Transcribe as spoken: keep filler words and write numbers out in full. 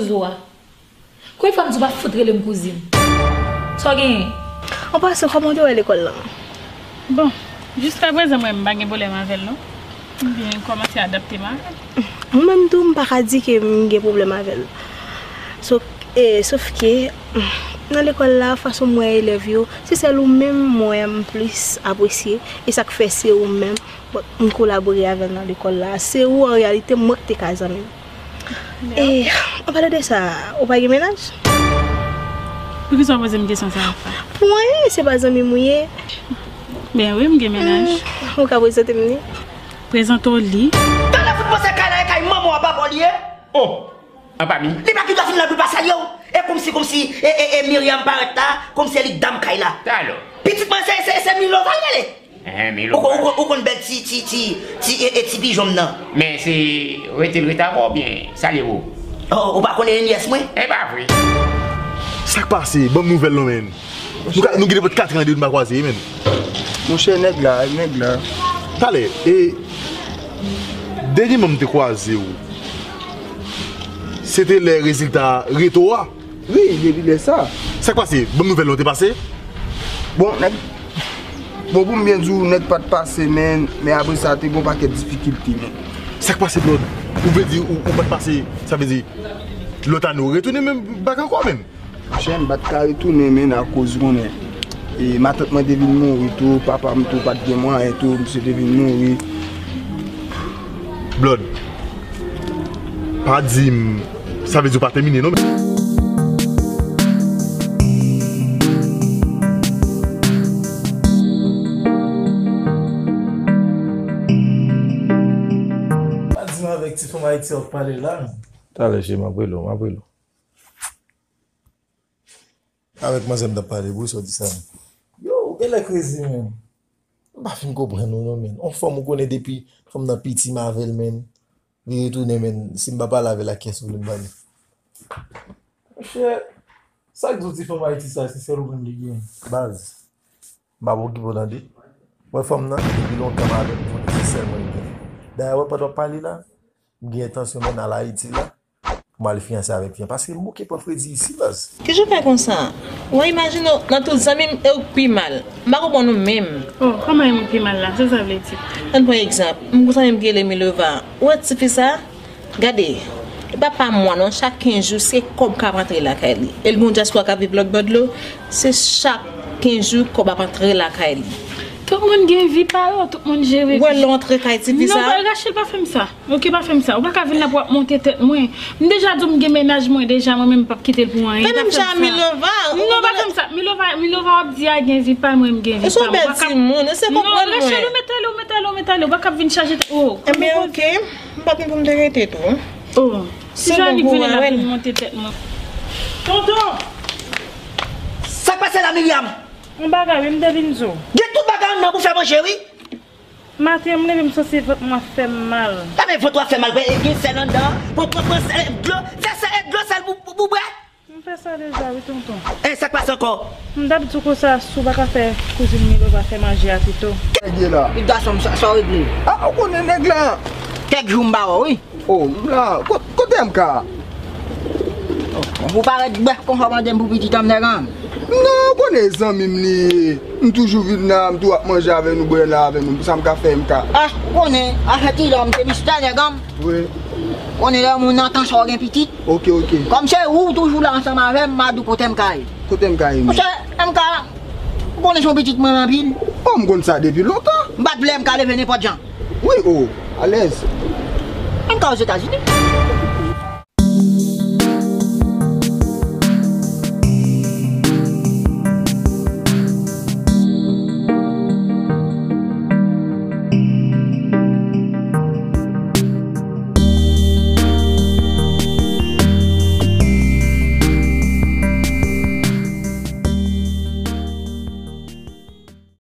rezo a. Konbyen fwa m di w pa fout rele m kouzin? Sa w genyen? An pasan, kòman w te wè lekòl lan? Bon, jiskaprezan mwen, m pa gen pwoblèm avè l, non. M byen kòmanse adapte m avè l. Mwen menm tou, m pa ka di ke m gen pwoblèm avè l. So, e, sof ke, nan lekòl la, fason m wè elèv yo, se sèl ou menm mwen m plis apresye, e sa k fè se ou menm, bon, m kolabore avè l nan lekòl la. Se ou, an reyalite, mwen k te ka zanmi l. E, an palan de sa, ou pa gen mennaj? Poukisa w poze m kesyon sa a? Pou anyen, se pa zanmi m ou ye? Ben wi, m gen mennaj. Hmm, ou ka prezante m li? Prezante w li. Tande fout panse kay la e kay manman w a papa w li ye? Oh, anpami. Li pa gen dwa vin la pou l pa salye w. E kòmsi, kòmsi, e, e, e Myriam parèt la, kòmsi se li k dam kay la. Talò. Pitit mwen se, se, se Milova l rele. Hein, Milova. Ou, ou, ou konn bèl ti, ti, ti, ti, e, e ti pijon m nan. Men se rete l rete avè w oubyen salye w? Oh, ou pa konnen ninyès mwen? E pa vre. Sa k pase? Ban m nouvèl non, menn. Nou ka, nou gen nenpòt katran de nou pa kwaze, menn. Monchè, nèg la, nèg la. Talè, e, dènyèman m te kwaze w, se te lè rezilta reto a. Wi, depi lè sa. Sa k pase? Ban m nouvèl non, te pase? Bon, nèg, bon, pou m byen di w, nèg pa t pase, men, men apre sa, te gon pakèt difikilte, men. Sa k pase, Blòd? Ou vle di ou, ou pa t pase, sa vle di lòt ane ou retounen menm bak ankò, menn? Monchè, m pa t ka retounen, menn, akoz ou konnen, e, matant mwen te vin mouri tou, papa m tou pa t gen mwayen tou, misye te vin mouri. Blòd, pa di m, sa vle di w pa tèmine, non, men. Pa di m avèk ti fanm Ayiti a w ap pale la. Talè, cheri, m ap rele w, m ap rele w. Avèk manzè m t ap pale, bro, sa w di sa menm? Yo, ou genlè crazy, menn. M pa fin konprann ou non, menn. On fanm ou konnen depi fanm nan piti m avè l, menn. Li retounen, menn. Si m pa pale avè l, ak kiyès ou vle m pale? Monchè, sa k di w ti fanm Ayiti sa, se sèl ou menm li genyen. Baz, m pa okipe w tande. Wè fanm nan, depi lontan m avè l, m konnen se sèl mwen li genyen. Dayè, wè, pandan w ap pale la, m gen entansyon menn al Ayiti la. Pou m al fiyanse avèk fi an, paske m bouke pran fredi isi, baz. Kijan w fè konsa? Ou imajine w nan tout zanmi m, e ou k pi mal. M pa konprann ou menm. Oh, kòman e m k pi mal la? Sa sa vle di? Ann pran egzanp, m gon zanmi m ki rele Milova. Ou wè tifi sa? Gade, e pa pa mwa non, chak kenz jou se kòb k ap antre lakay li. E l gon dyaspora k ap viv lòt bò dlo, se chak kenz jou kòb ap antre lakay li. Tout moun gen vi pa yo, tout moun jere vi. Ou wè lè w antre kay tifi sa? Non, Rachel, pa fè m sa. Ok, pa fè m sa. Ou pa ka vin la pou w ap monte tèt mwen. M deja di w m gen mennaj mwen deja, mwen menm m p ap kite l pou anyen. Pa fè m sa. Milova. Non, pa fè m sa. Milova, Milova w ap di a gen vi pa l, mwen m gen vi pa m. Ou se yon bèl timoun, ou se konprann mwen. Non, Rachel, ou mèt ale, ou mèt ale, ou mèt ale. Ou pa ka vin chaje tèt. Oh. Ebyen, ok. M pa t konn pou m te rete tou. Oh. Si Janik vini la, vin monte tèt mwen. Tonton! Sa k pase la, Miriam? Yon bagay, wi, m te vin di w. Gen tout bagay anndan pou fè manje, wi. Maten an, m leve, m santi vant mwen ap fè m mal. Sa men vant ou ap fè mal, e gen sèl anndan. Pran, pran, pran sèl, dlo, fè sèl, e dlo sèl pou, pou, pou bwè. M fè sa deja, wi, tonton. E sa k pase ankò? M t ap di w konsa, si w pa ka fè kouzin Milova fè manje a pito. Nèg ye la. Pitit gason m, sa, sa w regle? A, ou konnen nèg la. Kèk jou m pa wè w, wi. Oh, m la. Kot-, kote M K a? Ou parèt bèf konsa w mande m pou pitit an m, nèg an. Non, ou konnen zanmi m li ye. M toujou vin la, m tou ap manje avè nou, bwè la avè nou. Sa m ka fè, M K? Ah, ou konnen, afè ti lòm se mistè, nèg an. Wi. Ou konnen lè yon moun nan tan sa w gen pitit. Ok, ok. Kòm se ou toujou la ansanm avè m, m a di w kote M K ye. Kote M K ye, men? Monchè, M K, ou konnen se yon pitit mwen anpil. Oh, m konn sa depi lontan. M pa t vle M K leve nenpòt jan. Wi, o, alèz. M K Ozetazini.